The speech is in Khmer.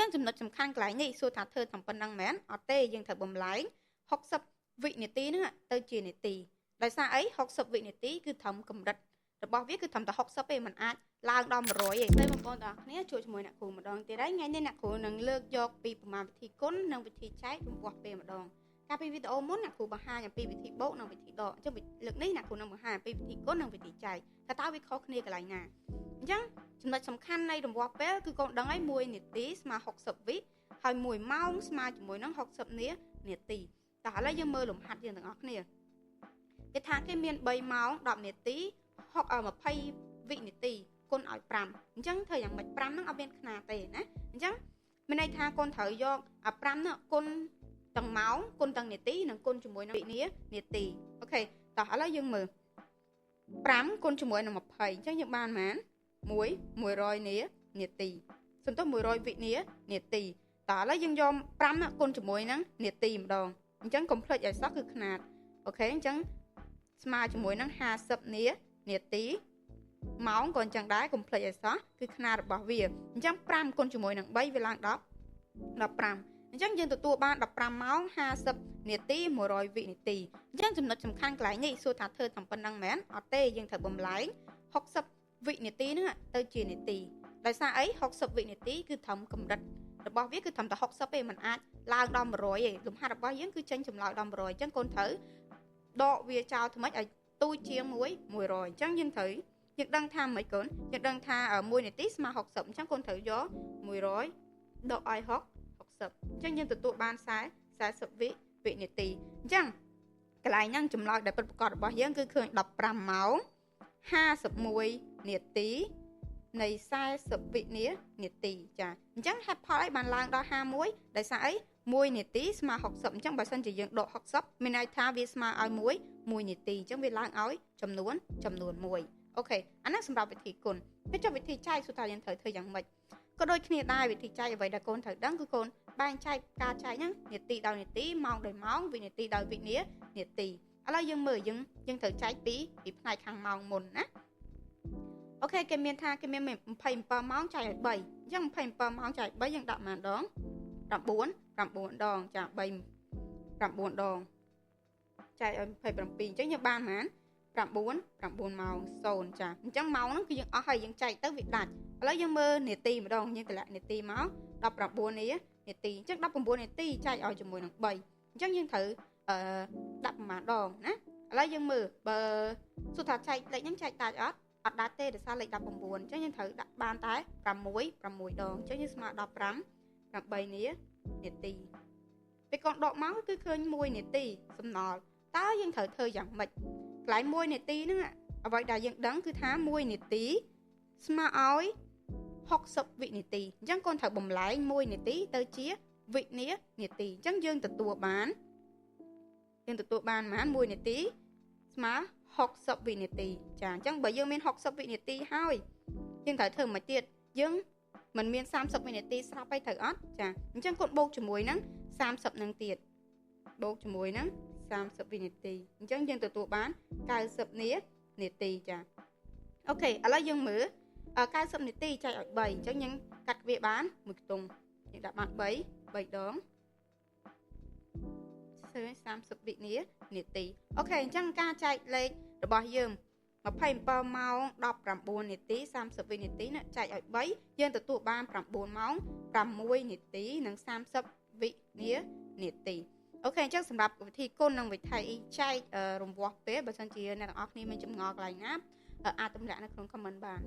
ចឹងចំណុចសំខាន់កន្លែងនេះសួរថាធ្វើតែប៉ុណ្្នឹងមែនអត់ទេយើងត្រូវបំលែង60វិនាទីហ្នឹងទៅជានាទីដោយសារអី60វិនាទីគឺត្រឹមកម្រិតរបស់វាគឺត្រឹមតែ60ទេมันអាចឡើងដល់100ទេហើយបងប្អូនទាំងអស់គ្នាជួបជាមួយអ្នកគ្រូម្ដងទៀតហើយថ្ងៃនេះអ្នកគ្រូនឹងលើកយកពីប្រមាណវិធីគុណនិងវិធីចែករង្វាស់ពេលម្ដងកាលពីវីដេអូមុនអ្នកគ្រូបង្ហាញអំពីវិធីបូកនិងវិធីដកអញ្ចឹងលើកនេះអ្នកគ្រូនឹងបង្ហាញអំពីវិធីគុណនិងវិធីចែកថាតើវាខុសគ្នាកន្លែងណាអញ្ចឹងចំណុចសំខាន់នៃរង្វាស់ពេលគឺកូនដឹងហើយ1នាទីស្មើ60វិហើយ1ម៉ោងស្មើជាមួយនឹង60នាទីតោះឥឡូវយើងមើលលំហាត់យើងទាំងអស់គ្នាគេថាគេមាន3ម៉ោង10នាទី20វិនាទីគុណឲ្យ5អញ្ចឹងធ្វើយ៉ាងម៉េច5ហ្នឹងអត់មានខ្នាតទេណាអញ្ចឹងមានន័យថាកូនត្រូវយកអា5ហ្នឹងគុណទាំងម៉ោងគុណទាំងនាទីនិងគុណជាមួយនឹងវិនាទីអូខេតោះឥឡូវយើងមើល5គុណជាមួយនឹង20អញ្ចឹងយើងបានប៉ុន្មាន100នាទីសំទោស100វិនាទីតោះឥឡូវយើងយក5គុណជាមួយនឹងនាទីម្ដងអញ្ចឹងកុំភ្លេចឲ្យសោះគឺខ្នាតអូខេអញ្ចឹងស្មើជាមួយនឹង50នាទីម៉ោងក៏អញ្ចឹងដែរកុំភ្លេចឲ្យសោះគឺខ្នាតរបស់វាអញ្ចឹង5គុណជាមួយនឹង3វាឡើង10 15អញ្ចឹងយើងទទួលបាន15ម៉ោង50នាទី100វិនាទីអញ្ចឹងចំណុចសំខាន់កន្លែងនេះសួរថាធ្វើតែប៉ុណ្្នឹងមែនអត់ទេយើងត្រូវបំលែង60វិនាទីហ្នឹងទៅជានាទីដោយសារអី60វិនាទីគឺត្រឹមកម្រិតរបស់វាគឺត្រឹមតែ60ទេมันអាចឡើងដល់100ទេលំហាត់របស់យើងគឺចេញចម្លើយដល់100អញ្ចឹងកូនត្រូវដកវាចោលថ្មិចឲ្យទូចជាង100អញ្ចឹងយើងត្រូវយើងដឹងថាម៉េចកូនយើងដឹងថា1នាទីស្មើ60អញ្ចឹងកូនត្រូវយក100ដកឲ្យ60អញ្ចឹងយើងទទួលបាន40វិនាទីអញ្ចឹងកន្លែងហ្នឹងចម្លើយដែលពិតប្រាកដរបស់យើងគឺឃើញ15ម៉ោង51នាទីនៃ40វិនាទីចាអញ្ចឹងហេតុផលអីបានឡើងដល់51ដោយសារអី1នាទីស្មើ60អញ្ចឹងបើសិនជាយើងដក60មានន័យថាវាស្មើឲ្យ1នាទីអញ្ចឹងវាឡើងឲ្យចំនួន1អូខេអាហ្នឹងសម្រាប់វិធីគុណហើយចុះវិធីចែកសុទ្ធតែយើងត្រូវធ្វើយ៉ាងម៉េចក៏ដូចគ្នាដែរវិធីចែកអ្វីដែលកូនត្រូវដឹងគឺកូនបែងចែកការចែកហ្នឹងនាទីដោយនាទីម៉ោងដោយម៉ោងវិនាទីដោយវិនាទីឥឡូវយើងមើលយើងត្រូវចែកពីផ្នែកខាងម៉ោងមុនណាអូខេគេមានថាគេមាន27ម៉ោងចែកឲ្យ3អញ្ចឹង27ម៉ោងចែក3យើងដាក់ប៉ុន្មានដង9ដងចា3 9ដងចែកឲ្យ27អញ្ចឹងយើងបានប៉ុន្មាន9ម៉ោង0ចាអញ្ចឹងម៉ោងហ្នឹងគឺយើងអស់ហើយយើងចែកទៅវាដាច់ឥឡូវយើងមើលនាទីម្ដងយើងតម្លាក់នាទីមក19នាទីអញ្ចឹង19នាទីចែកឲ្យជាមួយនឹង3អញ្ចឹងយើងត្រូវដាក់ប្រមាណដងណាឥឡូវយើងមើលបើសួរថាចែកលេខហ្នឹងចែកដាច់អត់អត់ដាច់ទេដោយសារលេខ19អញ្ចឹងយើងត្រូវដាក់បានតែ6ដងអញ្ចឹងយើងស្មើ15 8នាទីពេលកូនដកមកគឺឃើញ1នាទីសំណល់តើយើងត្រូវធ្វើយ៉ាងម៉េចកន្លែង1នាទីហ្នឹងអ្វីដែលយើងដឹងគឺថា1នាទីស្មើឲ្យ60វិនាទីអញ្ចឹងកូនត្រូវបំលែង1នាទីទៅជាវិនាទីអញ្ចឹងយើងទទួលបានប៉ុន្មាន1នាទីស្មើ60វិនាទីចាអញ្ចឹងបើយើងមាន60វិនាទីហើយយើងត្រូវធ្វើមួយទៀតយើងមិនមាន30វិនាទីស្រាប់ហើយត្រូវអត់ចាអញ្ចឹងកូនបូកជាមួយនឹង30នឹងទៀតបូកជាមួយនឹង30វិនាទីអញ្ចឹងយើងទទួលបាន90នាទីចាអូខេឥឡូវយើងមើល90នាទីចែកឲ្យ3អញ្ចឹងយើងកាត់វាបានមួយខ្ទង់យើងដាក់បាន3ដង30វិនាទីអូខេអញ្ចឹងការចែកលេខរបស់យើង27ម៉ោង19នាទី30វិនាទីណាចែកឲ្យ3យើងទទួលបាន9ម៉ោង6នាទីនិង30វិនាទីអូខេអញ្ចឹងសម្រាប់វិធីគុណនិងវិធីចែករង្វាស់ពេលបើសិនជាអ្នកទាំងអស់គ្នាមានចម្ងល់កន្លែងណាអាចទម្លាក់នៅក្នុង comment បាន។